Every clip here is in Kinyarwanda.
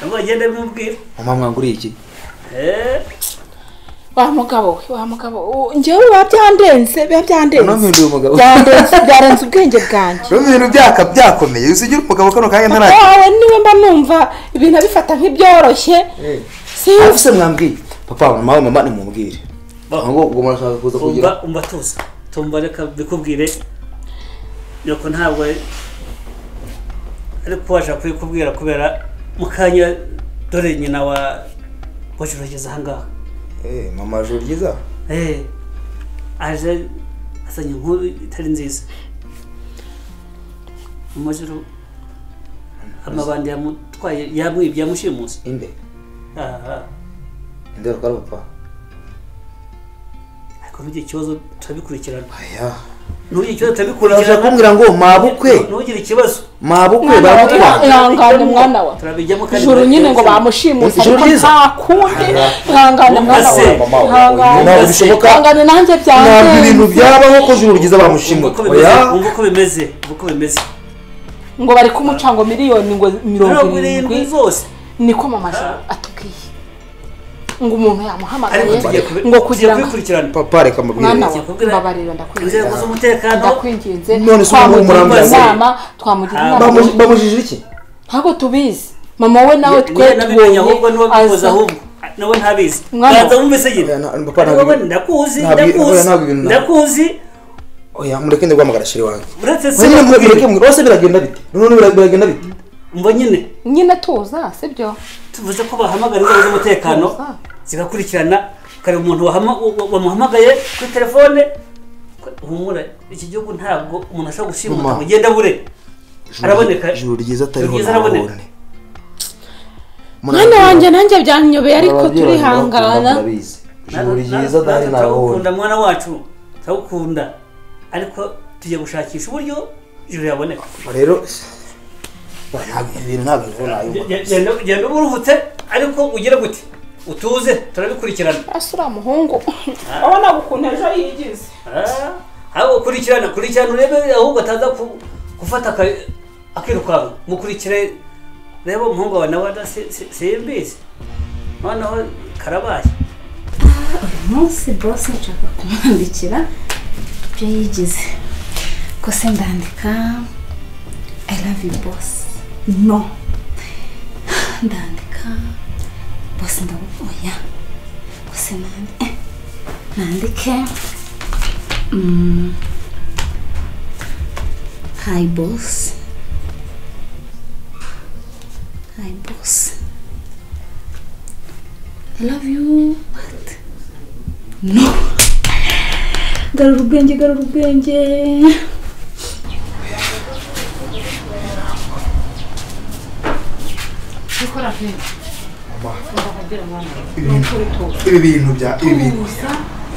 Ntabwo agenda bimubwira. Mama mwanguriye iki? Wa mugabo we, wa mugabo njyewe byandenze byandenze. No mpinduye umugabo. Byandenze byarenze ubwenge bwanjye. No ibintu byaka byakomeye. Usigira umugabo kano kanya ntarajya. Wawe niwe mba numva ibintu abifata nk'ibyoroshye. Sinzi mwambwiye. Papa mama mama nimumbwire. Ngo ubwo murashaka kuza kugira umva tuza. Tumva reka bikubwire. Nyoko ntabwo ariko waje kubikubwira kubera mukanya dore nyina wa Bojurageza ahangaha. Mama Juryiza? Aje asanye inkuru itari nziza. Umujuru amabandi yamutwaye yamwibye yamushimuse. Inde? Aha. Inde rukara papa. Ariko ntugire ikibazo turabikurikirana. Aya. Ntugire ikibazo turabikurikirana. Urashaka kumbwira ngo mabukwe? Ntugire ikibazo. Mabukwe baramutwara. Ihangane mwana wa. Turabijyamo kandi. Juru nyine ngo bamushimuse ariko nta kundi. Ihangane mwana wa. Ihangane. Bishoboka. Ihangane nanjye byanjye. Ntabwo ibintu byabaho ko Juru ryiza bamushimuse. Oya. Umva uko bimeze, umva uko bimeze. Ngo bari kumuca ngo miliyoni ngo 70 zose. Niko mama Juru atubwiye. Ngo umuntu yamuhamagaye ngo kugira ngo papa reka mbabwire. Mbabarira ndakwinginze. Inzego z'umutekano ndakwinginze. None se umurambi twamugira inama. Bamujije iki? Ntabwo tubizi. Mama we nawe twe tubonye ahubwo niwe bikoze ahubwo. Nawe ntabizi. Banza wumve nyine. Papa ntabwo ndakuzi ndakuzi. Ndakuzi. Oya mureke ndiguhamagara shiri wanjye. Uretse se mureke rwose biragenda bite? None biragenda bite? Umva nyine. Nyine tuza sibyo? Tuvuze ko bahamagara inzego z'umutekano zigakurikirana kare umuntu wamuhamagaye kuri telefone. Humura iki gihugu ntabwo umuntu ashobora gushimuta mugenda bure. Araboneka Juru ryiza atariho nabone. Mwana wanjye nanjye byanyobeye ariko turihangana. Juru ryiza atari nabone. Ukunda mwana wacu turagukunda ariko tugiye gushakisha uburyo Juru yaboneka. Rero ibintu ntabwo bivuna. Genda uruhutse ariko ugire gute utuze turabikurikirana. Asura muhungu abona ukuntu ejo yigize. Aho kurikirana kurikirana urebe ahubwo ataza gufata akirukanka mukurikire reba umuhungu wawe nawe simbizi noneho karabaye. Uyu munsi boss nshaka kumwandikira ibyo yigize ko se ndandika I love you boss. No. Ndandika boss ndaguoya. Boss nandike. Hi boss. Hi boss. I love you. What? No. Garura ubwenge, garura ubwenge. Ibi bintu bya ibi bintu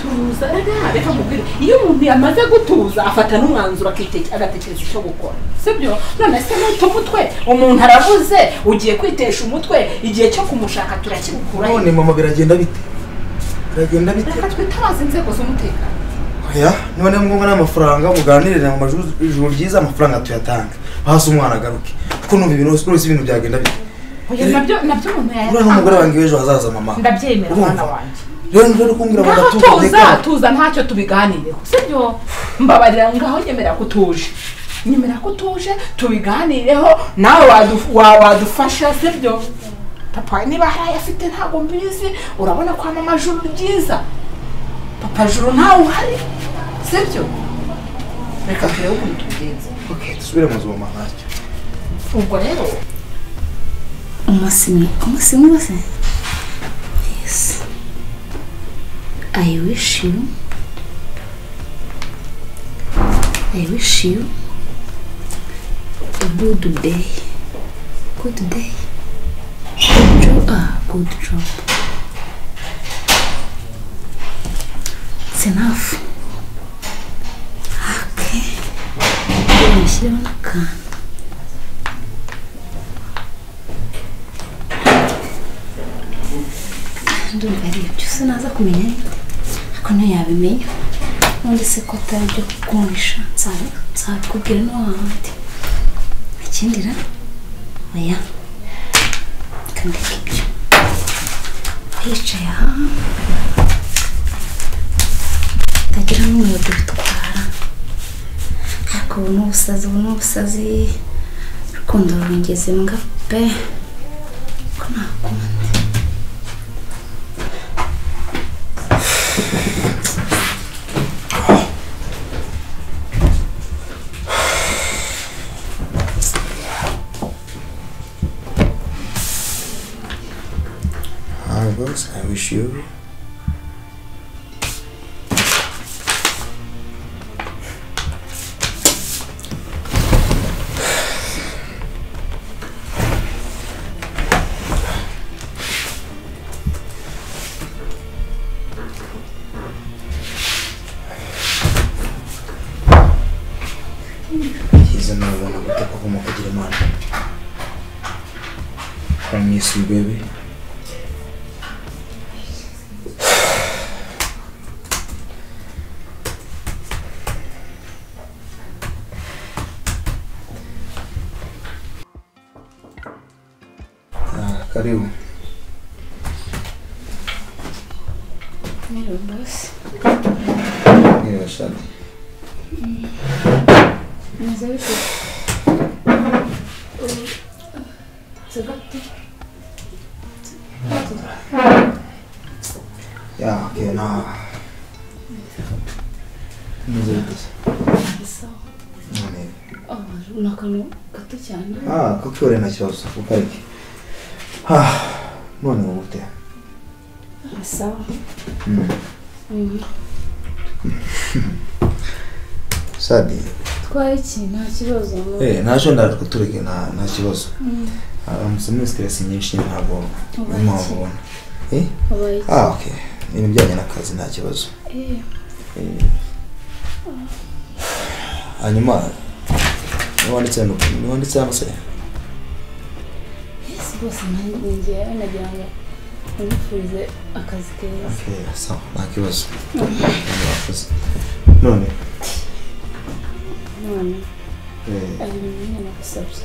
tuza reka mubwire iyo umuntu yamaze gutuza afata n'umwanzuro agatekereza icyo gukora sibyo? None se n'utumutwe umuntu aravuze ugiye kwitesha umutwe igihe cyo kumushaka turakibukura. None mama biragenda bite? Biragenda bite? Reka twitabaze inzego z'umutekano. Oya niba ni ngombwa n'amafaranga muganirire na mama Juru ryiza amafaranga tuyatanga hasi umwana agaruke kuko numva ibintu rwose ibintu byagenda bite? Oya nabyo nabyo umuntu yayatanga. Uriya n'umugore wanjye w'ejo hazaza mama. Ndabyemera mwana wanjye. Rero nje kumbwira ngo ndatuza tuza ntacyo tubiganireho sibyo? Mbabarira ngaho nyemera kutuje. Nyemera kutuje tubiganireho nawe wadufasha sibyo? Papa niba hari afite ntago mbizi urabona kwa mama Juru ryiza. Papa Juru ntawe uhari sibyo? Reka turebe ukuntu tubigenza. Okay dusubire mu nzu mama ntacyo. Ubwo rero umunsi mwiza. Yes. I wish you a good day. Good day. Good job. It's enough. Okay. Ndumva ari ibyo sinaza kumenya ariko ntiyabimenya ubundi se ko atari ibyo kukumisha nzabikubwira n'ahandi ikindi ra oya Ndeka ibyo yicaye aha tagira n'umuyaga bitwara ariko ubu ni ubusazi urukundo rungeze mbwa pe ko ntakundi. Hi boss, I wish you I miss you, baby. Karibu. Mwiriwe boss. Mwiriwe Shadi. Meze bite? Gato. Ya, okay, na. Meze bite? Sawa. None. Oh, ni akantu gato cyane. Ah, kuko nta kibazo, uparike. Ah, none ubu ute? Sawa. Shadi. Twaye iki? Nta kibazo. Ntacyo ndakutureke nta kibazo. Aramutse stress nyinshi ntabwo mpamubona. Ah, okay. Ibintu bijyanye n'akazi nta kibazo. Hanyuma niwanditse hano se? Yes, rwose nanjye nagira ngo nifurize akazi keza. Okay, sawa, nta kibazo. None. None. Ari ibintu nagusabye.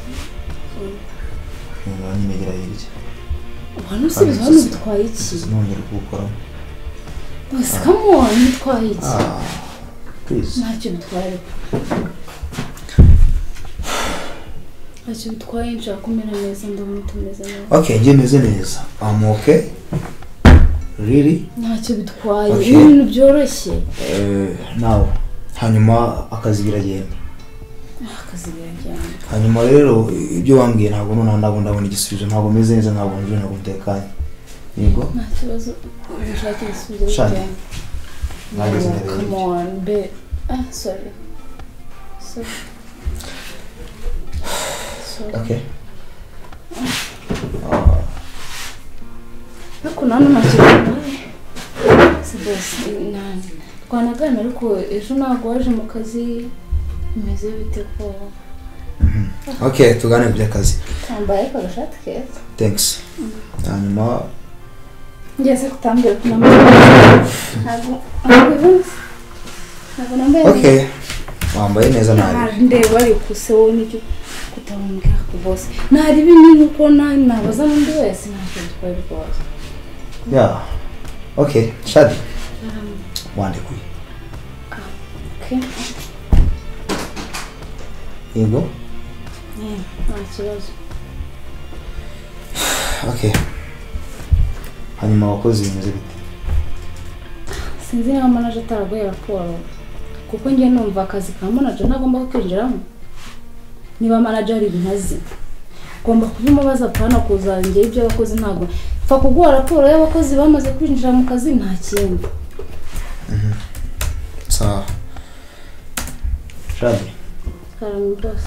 None nyine hirya. Hano se hano bitwaye iki? Nongera kugukoramo. Bose come on, bitwaye iki? Please. Ntacyo bitwaye. Ntacyo bitwaye nshaka kumera neza ndabona utumeze neza. Okay, njye meze neza. I'm okay. Really? Ntacyo bitwaye. Ibintu byoroshye. Nawe hanyuma akazi biragenda. Akazi biragenda. Hanyuma rero ibyo wambwiye ntabwo none ndabona igisubizo, ntabwo meze neza, ntabwo nje ntabwo ntekanye. Yego? Nta kibazo, ushaka igisubizo cyane. Come on, babe. Ah, sorry. Sorry. Sorry. Okay. Ariko nano ntacyo bitwaye. Si bose nani. Twanagana ariko ejo ntabwo waje mu kazi bimeze bite ko? Okay, tugane ku by'akazi. Wambaye agashati keza. Thanks. Hanyuma ngeze kutambwira ko nambaye. Ntabwo nambaye. Okay. Wambaye neza nabi. Ndeba ariko se wowe nicyo kutabambwira ku boss. Nari binini uko nabaza n'undi wese ntacyo bitwaye rwose. Yeah. Okay, Shadi. Wandikuye. Okay. Yego? Nta kibazo. Okay. Hanyuma abakozi bimeze bite? Sinzi niba manager ataraguye raporo kuko njye numva akazi ka manager ntagomba kwinjiramo. Niba manager ari ibintu azi ugomba kubimubaza apana kuzanjye ibyo abakozi ntabwo pfa kuguha raporo y'abakozi bamaze kwinjira mu kazi nta kindi. Sawa. Shadi. Karame boss.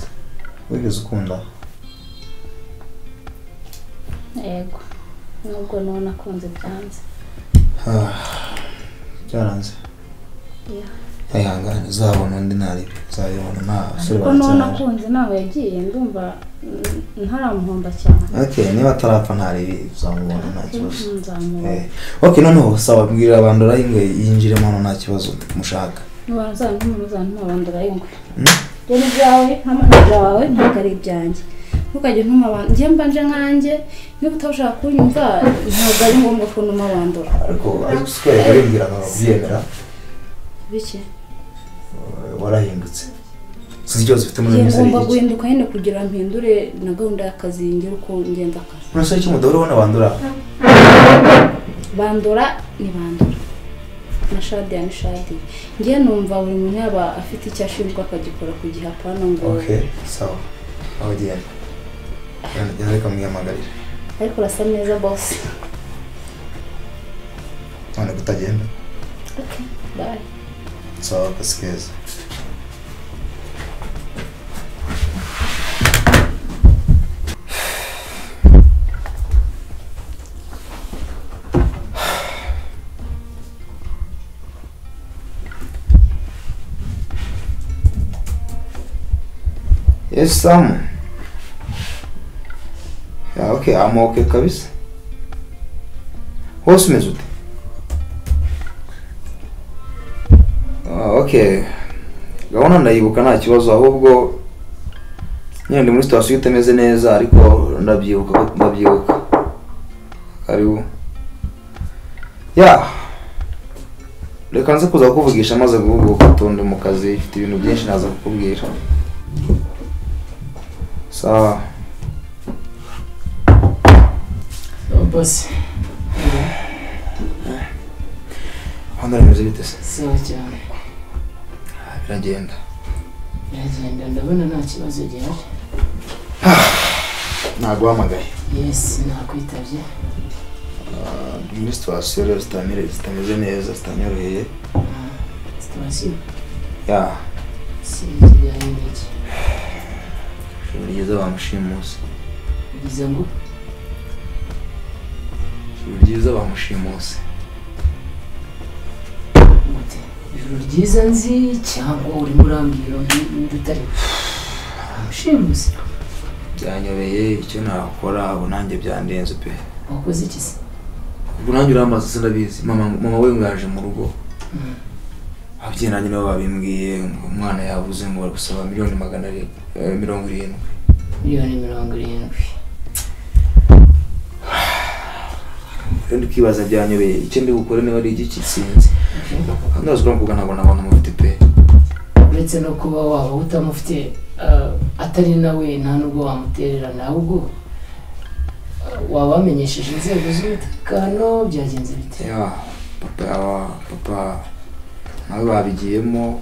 Wigeze ukunda? Yego. Nubwo none akunze byanze. Byaranze. Yeah. Ayihangane uzabona undi ntaribi uzabibona nta basore Ariko none akunze ntaho yagiye ndumva ntaramuhomba cyane. Okay, niba atarapfa ntaribi uzamubona nta kibazo. Nzamubona. Okay, noneho sawa bwira abandora ingwe yinjiremo hano nta kibazo mushaka. Uzantuma abandora ingwe. Ibyo ni ibyawe nka manager wawe ntabwo ari ibyanjye. Ntukajye ntuma abantu njye mbanje nkanjye niba utashaka kunyumva ntabwo ari ngombwa ko ntuma bandura. Ariko siko yarimbwira ngo kubyemera. Biki? Warahindutse. Sinzi ikibazo ufite muri iyi minsi. Ngomba guhinduka nyine kugira mpindure na gahunda y'akazi ngire uko ngenda akazi. Urasaba iki mudahora ubona bandura? Bandura ni bandura. Na Shadia ni Shadia. Ngiye numva buri muntu yaba afite icyo ashinzwe akagikora ku gihe apana ngo. Okay, sawa. Aho genda. Genda reka mwihamagarire. Ariko urasa neza boss. None kutagenda. Okay, bye. Sawa, akazi keza. Yes, Sam. Yeah, okay, I'm okay kabisa. Hose umeze ute? Okay. Gahunda ndayibuka nta kibazo ahubwo nyine ndi muri situation itameze neza ariko ndabyibuka. Karibu. Yeah. Reka nze kuza kukuvugisha maze guhuguka tundi mu kazi ifite ibintu byinshi naza kukubwira. Sawa. Oh, boss. Hano bimeze bite se? Sawa cyane. Biragenda. Biragenda ndabona nta kibazo gihari. Naguhamagaye. Yes, nakwitabye. Ndi muri situation rero zitameze neza zitanyoroheye. Situation? Yeah. Sinzi n'iki. Ijoro ryiza bamushimuse. Ugize ngo? Ijoro ryiza bamushimuse. Gute? Ijoro ryiza nzi cyangwa urimo urambwira undi utari? Bamushimuse. Byanyobeye icyo nakora ubu nanjye byandenze pe. Wakoze iki se? Ubwo nanjye urambaza sindabizi. Mama we ngo yaje mu rugo. Ababyeyi nanjye nabo babimbwiye ngo umwana yabuze ngo bari gusaba 270 miliyoni. 70 miliyoni. Rero ndi kwibaza byanyobeye icyo ndi bukore niba ari igiki sinzi. Ndazi ko mvuga ntabwo nabona mufite pe. Uretse no kuba waba utamufite atari nawe nta nubwo wamutererana ahubwo wabamenyesheje inzego z'umutekano byagenze bite? Yeah, papa nawe babigiyemo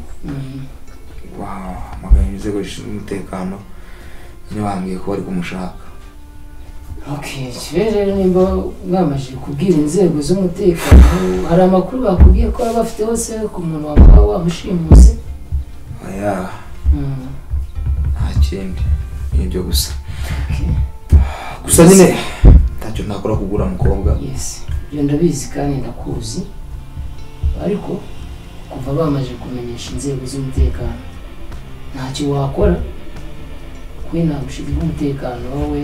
bahamagaye inzego zishinzwe umutekano nyine bambwiye ko bari kumushaka. Okay, rero nimba mwamaze kubwira inzego z'umutekano hari amakuru bakubwiye ko baba bafite hose ku muntu waba wamushimuse? Oya. Nta kindi ni ibyo gusa. Gusa nyine ntacyo ntakora kugura mukobwa. Yes, ibyo ndabizi kandi ndakuzi ariko kuva bamaze kumenyesha inzego z'umutekano ntacyo wakora kwe ntabwo ushinzwe umutekano wowe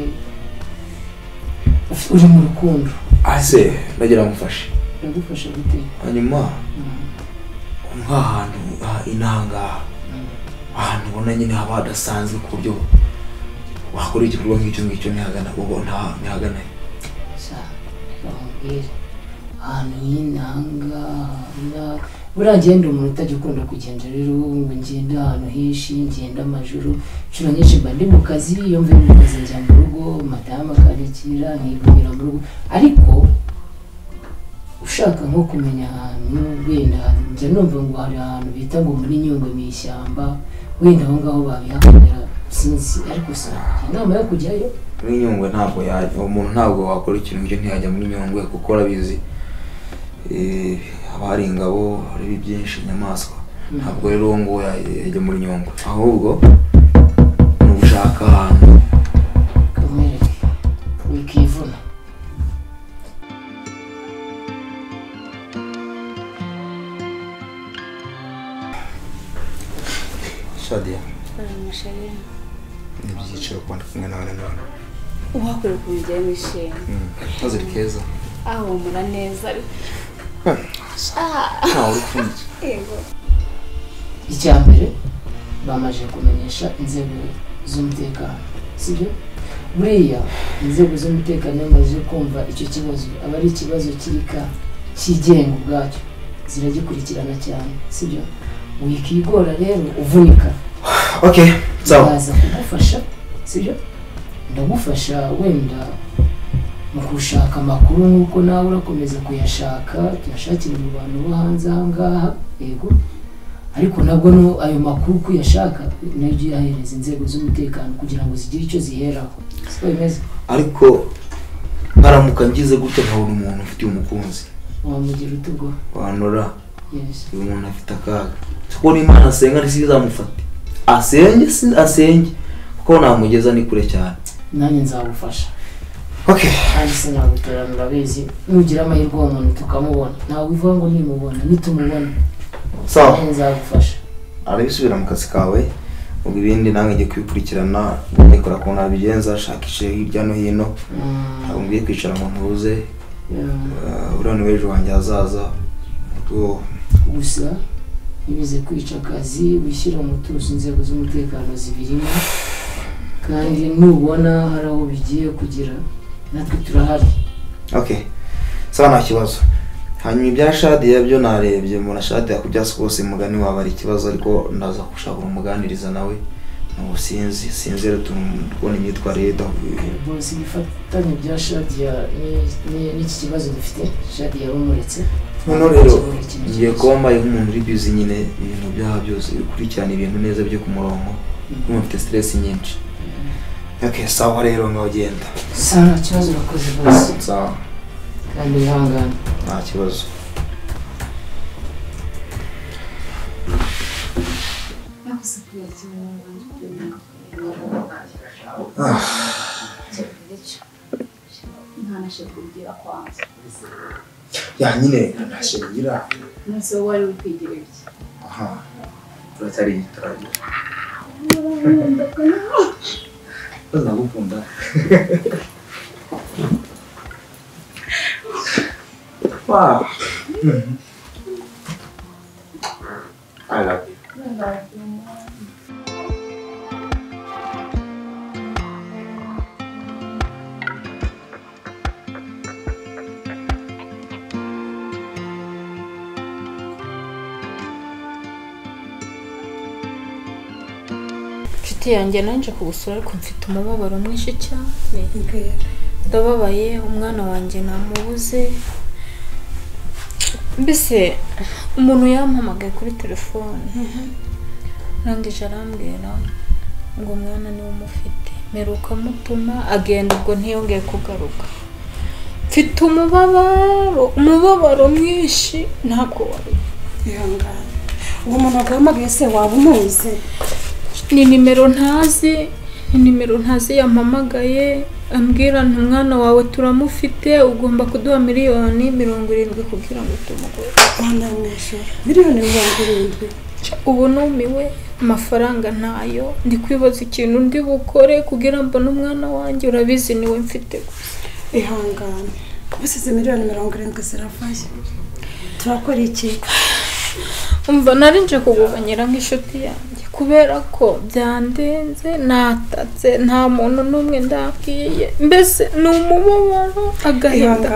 uri mu rukundo. Ase ndagira mufashe. Ndagufasha gute? Hanyuma nk'ahantu inanga ahantu ubona nyine haba hadasanzwe ku buryo wakora igikorwa nk'icyo ngicyo ntihagana ubwo ntihagana. Sha reka ahantu nk'inanga buriya ngenda umuntu utajya ukunda kugenda rero ngo ngende ahantu henshi ngenda amajoro inshuro nyinshi mba ndi mu kazi iyo mvuye mu kazi njya mu rugo madamu akanyakira nkigumira mu rugo ariko ushaka nko kumenya ahantu wenda njya numva ngo hari ahantu bita ngo muri Nyungwe mu ishyamba wenda aho ngaho babihakorera sinzi ariko sinakugira inama yo kujyayo. Muri Nyungwe ntabwo yajya umuntu ntabwo wakora ikintu nk'icyo ntiyajya muri Nyungwe kuko urabizi haba hari ingabo hari byinshi inyamaswa ntabwo rero uwo nguwo yajya muri Nyungwe ahubwo ni ugushaka ahantu kamwereke wikivuna. Shadia ni ibyiciro kuba ndi kumwe nawe nanone uhakorera ukuntu ugiye wishimye maze uri keza ahumura neza ntawe uri upfundikiye. Yego. Icya mbere bamaze kumenyesha inzego z'umutekano sibyo? Buriya inzego z'umutekano bamaze kumva icyo kibazo, aba ari ikibazo kirika cyigenga ubwacyo, ziragikurikirana cyane, sibyo? Wikigora rero uvunika. Okay, sawa. Ndaza kugufasha, sibyo? Ndagufasha wenda mu gushaka amakuru nk'uko nawe urakomeza kuyashaka, tuyashakire mu bantu bo hanze aha ngaha, yego. Ariko nabwo no ayo makuru kuyashaka nayo uyahereza inzego z'umutekano kugira ngo zigire icyo ziheraho. Siko bimeze? Ariko nkaramuka ngize gutya nkabona umuntu ufitiye umukunzi, wamugira ute ubwo? Wanora. Yes. Uyu muntu afite akaga. Kuko n'Imana asenga ntizamufate. Asenge asenge kuko namugeza ni kure cyane. Nanjye nzagufasha. Okay. Kandi sinaguterana urabizi, nugira amahirwe uwo muntu tukamubona. Ntawe uvuga ngo nimubona, nitumubona. Sawa. Nzagufasha. Arabisubira mu kazi kawe, ubwo ibindi nange ngiye kwikurikirana, ndikora ko nabigenza, shakishe hirya no hino. Ntabwo ngiye kwicara ngo ntuze. Urano w'ejo wanjye azaza. Gusa ibize kwica akazi, wishyira umutuzo, inzego z'umutekano zibirimo, kandi nubona hari aho bigiye kugira natwe turahari. Okay. Sawa, nta kibazo. Hanyuma ibya Shadiya byo narebye mbona Shadiya kubyasi kose mugani waba ari ikibazo, ariko ndaza gushaka umuganiriza nawe. N'ubu sinzi rero tubona imyitwarire bose bifatanye bya Shadiya n'iki kibazo dufite. Shadiya yarumuretse. Noneho rero ngiye kuba mbaye nk'umuntu uri busy nyine, ibintu byaha byose bikurikirana ibintu neza byo ku murongo, kuko mfite stress nyinshi. Okay, sawa rero ngaho genda. Sawa, nta kibazo, urakoze bose. Sawa. Kandi wihangane. Nta kibazo. Ya nyine ntashingira. Nase wari ukwigira iki? Aha. Turacyari turagira. Ndagukunda. Wow. I love you. I love you more. Inshuti yanjye nanje kugusura ariko mfite umubabaro mwinshi cyane. Ndababaye, umwana wanjye namubuze. Mbese umuntu yampamagaye kuri telefone, arangije arambwira ngo umwana niwe umufite, mperuka mutuma agenda, ubwo ntiyongeye kugaruka. Mfite umubabaro mwinshi, ntabwo wari ihangane. Uwo muntu waguhamagaye se waba umuzi? Ni nimero ntazi, ni nimero ntazi yampamagaye ambwira nti umwana wawe turamufite, ugomba kuduha 70,000,000 kugira ngo tumugure. Mwana mw'ijuru, 70,000,000? Ubu numiwe, amafaranga ntayo, ndi kwibaza ikintu ndi bukore kugira mbone umwana wanjye, urabizi niwe mfite gusa. Ihangane, gusa 70,000,000 ziravaye, turakora iki? Umva narinje kugubanyira nk'inshuti yanjye kubera ko byandenze, natatse, nta muntu n'umwe ndabwiye, mbese ni umubabaro, agahinda.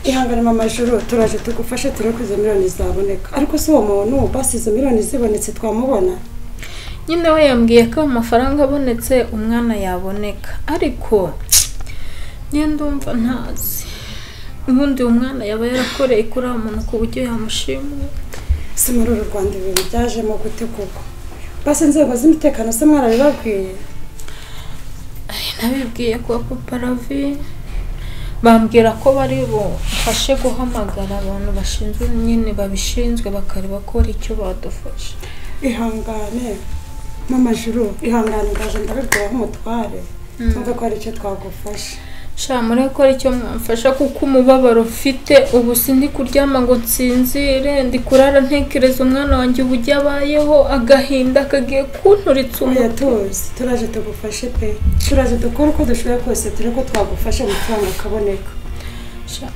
Ihangane mama Juru, turaje tugufashe turebe ko izo miliyoni zaboneka. Ariko si uwo muntu basi izo miliyoni zibonetse twamubona? Nyine we yambwiye ko amafaranga abonetse umwana yaboneka, ariko nyine ndumva ntazi ubundi umwana yaba yarakoreye kuri uwo muntu ku buryo yamushimye. Si muri uru Rwanda ibintu byajemo gute koko? Basi inzego z'umutekano se mwarabibabwiye? Nabibwiye kwa Papa Ravi, bambwira ko bari bufashe guhamagara abantu bashinzwe nyine babishinzwe bakareba ko hari icyo badufasha. Ihangane mama Juru, ihangane, ndaje ndabibwira nk'umutware, twumve ko hari icyo twagufasha. Sha mureke ko ari icyo mwamfasha kuko umubabaro mfite ubu sindi kuryama ngo nsinzire, ndi kurara ntekereza umwana wanjye uburyo abayeho, agahinda kagiye kunturitsa umutwe. Tuzi turaje tugufashe pe, turaje dukora uko dushoboye kose turebe ko twagufasha amafaranga akaboneka.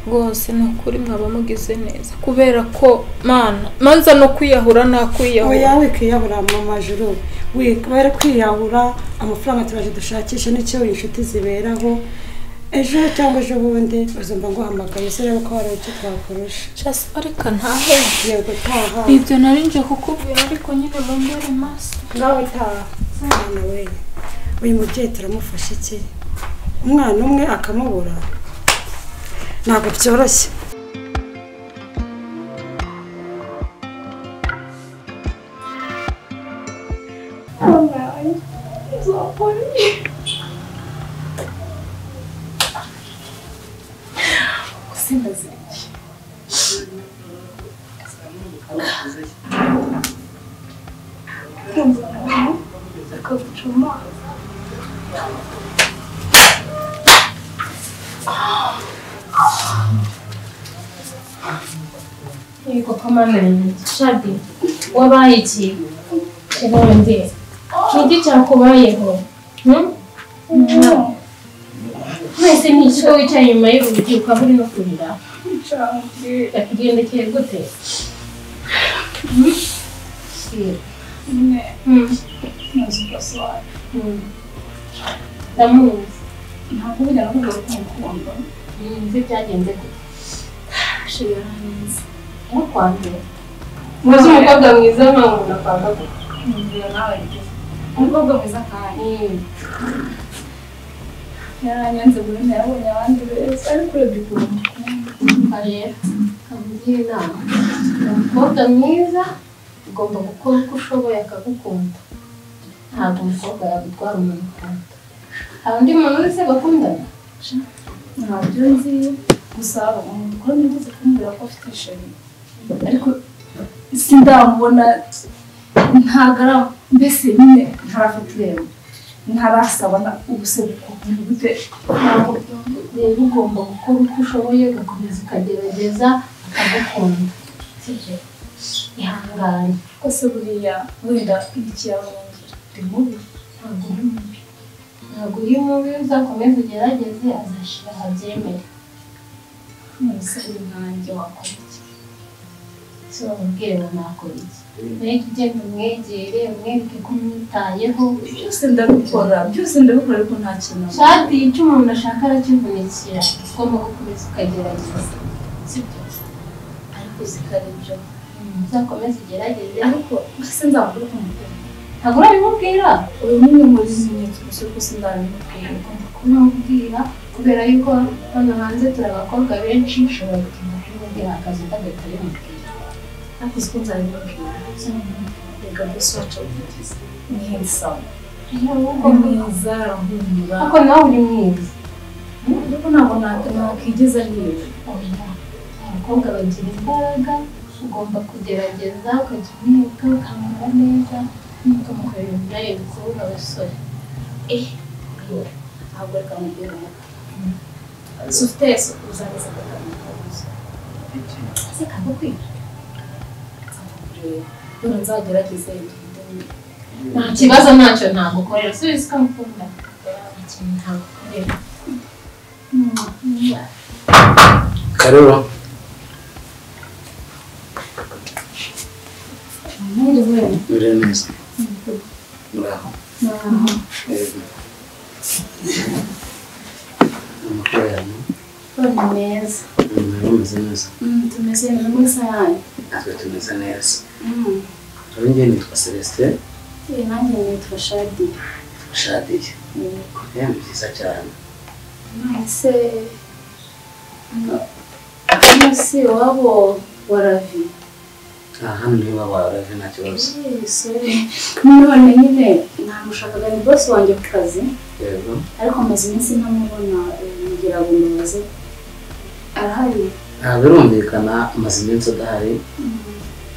Rwose ni ukuri mwaba mugize neza kubera ko mana manza no kwiyahura nakwiyahura. Oya wikiyahura mama Juru, wikubera kwiyahura amafaranga turaje dushakisha n'icyo inshuti ziberaho. Ejo cyangwa ejo bundi uzumva nguhamagaye se rero ko hari icyo twakurusha. Just ariko ntahe. Yego taha. Ibyo nari nje kukubwira ariko nyine mumbere maso. Ngawe taha. Mwana we, uyu mubyeyi turamufasha iki? Umwana umwe akamubura ntabwo byoroshye. Yego kamana Shadi wabaye iki? Kibundi niki cyakubayeho? Mwese ni icyo wicaye inyuma y'urugi ukaba uri no kurira. Yakugendekeye gute? Ndamuzi. Ntabwo bijya nakubwira ko mukunda. Nzi byagenze gute? Shira hanze. Ntukwange. Muzi umukobwa mwiza nkawe nakwanga gute? Mbwira nawe umukobwa mwiza kandi. Yaranyanze buri ntiyabonye abandi beza ariko urebye ukuntu mukunda. Rero kamugira inama. Umukobwa mwiza ugomba gukora uko ushoboye akagukunda. Ntabwo umukobwa yagutwara umuntu ukunda. Hari undi muntu wese bakundana? Ntabyo nzi gusa umuntu ukora nigeze kumbwira ko afite isheri ariko sindamubona ntagara mbese nyine ntarafata irembo ntarasaba ubuse gute. Rero ugomba gukora uko ushoboye ugakomeza ukagerageza akagukunda, sibyo? Ihangane. Kose buriya wenda n'ikiyabangira ndi mubi? Ntabwo uri mubi, ntabwo uri mubi, uzakomeze ugerageze azashira ahabyemere. Nonese uri nkanjye wakora iki? Si wamubwire ngo nakora iki? Mbega ugenda umwegere umwereke ko umwitayeho. Byose ndabikora, byose ndabikora ariko nta kintu. Shadi icyo umuntu ashaka arakivunikira, ugomba gukomeza ukagerageza, sibyo? Ariko zikari ibyo. Uzakomeze ugerageze. Ariko mbese nzamubwira ko mukunda? Ntabwo urabimubwira? Uyu nyine muri ibimenyetso gusa ko sindabimubwira. Ugomba kumubwira kubera yuko hano hanze turi abakobwa benshi ushobora gutinda kubimubwira akazi utagahita bimubwira. Ariko uzi ko nzabimubwira. Reka mbese wacu ni handsome. Ni mwiza arahumura. Ariko nawe uri mwiza. Ariko ntabwo nakigeza hejuru. Oya, abakobwa bagira imbaraga, ugomba kugerageza ukajya umwibuka ukambara neza ukamukorera ibintu nawe bikurura abasore. Ahubwo reka mubwire umuti. Si ufite isuku uzageza akamukabuza. Ese kagukwira? Nzakureba. Dore nzagerageze ngende. Nta kibazo ntacyo ntagukorera. Si uzi ko mukunda? Nta kintu ntagukorera. Karibu. Uri neza. Muraho. Amakuru yanyu? Ni meza. Mumeze neza? Tumeze neza muri yanyu. Natwe tumeze neza. Njye nitwa Celestin. Nanjye nitwa Shadiya. Shadiya. Ni byiza cyane. Nonese hano si iwabo wa Ravi? Hano ni iwabo wa Ravi nta kibazo. None nyine namushakaga ni boss wanjye ku kazi. Yego. Ariko maze iminsi ntamubona ngira ngo mubaze. Arahari? Ntabwo birumvikana amaze iminsi adahari.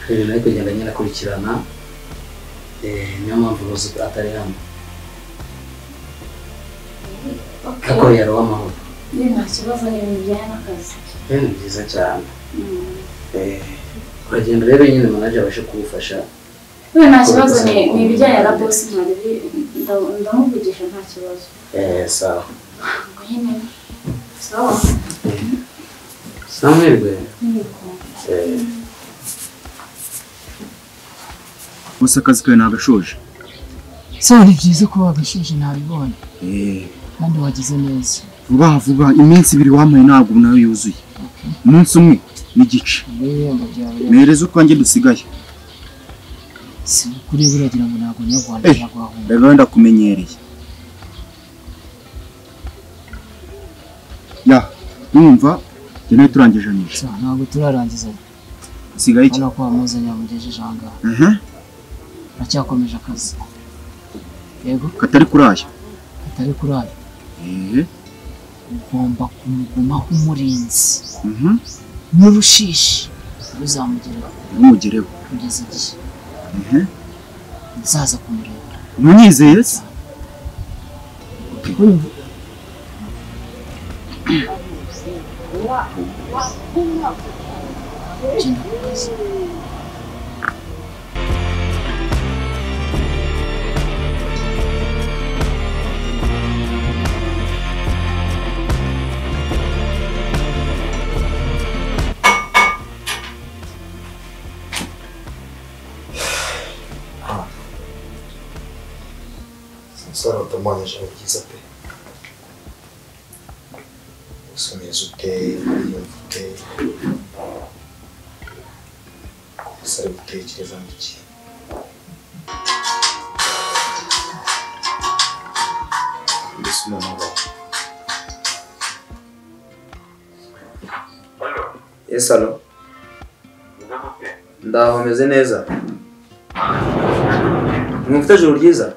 Hari ibintu ari kugenda nyine akurikirana. Niyo mpamvu rwose atari hano. Ariko yari uw'amahoro. Nta kibazo ni ibintu bijyanye n'akazi. Ni byiza cyane. Uragenda rero nyine manager abashe kugufasha. Nta kibazo ni ibijyanye na boss ndamuvugisha nta kibazo. Sawa. Nyine sawa. Samwirwe. Gusa akazi kawe nagashoje. Sawa, ni byiza kuba wagashoje nabibonye. Kandi wagize neza. Vuba vuba iminsi ibiri wampaye ntabwo nayo yuzuye. Umunsi umwe n'igice. Mereza utwanjye dusigaye. Si kuri buragira ngo ntabwo nyarwanda nagwahunga. Rero ndakumenyereye. Ya, numva njye nawe turangije neza. Ntabwo turarangiza. Sigaye iki? Urabona ko wamuzanye wamugejeje aha ngaha. Aracyakomeje akazi. Yego. Katari kuraya. Katari kuraya. Ugomba kumugumaho umurinzi. N'urushishi ruzamugeraho. Rumugereho. Kugeza igihe. Nzaza kumureba. Munyizeye se? Genda ku kazi. Sara utamwanya ijambo ryiza pe. Usomeza ute, uriyumva ute, gusa ari gutekereza mu iki. Mbese umumagara. Yes, alo. Ndaho meze neza. Mwumva ijoro ryiza?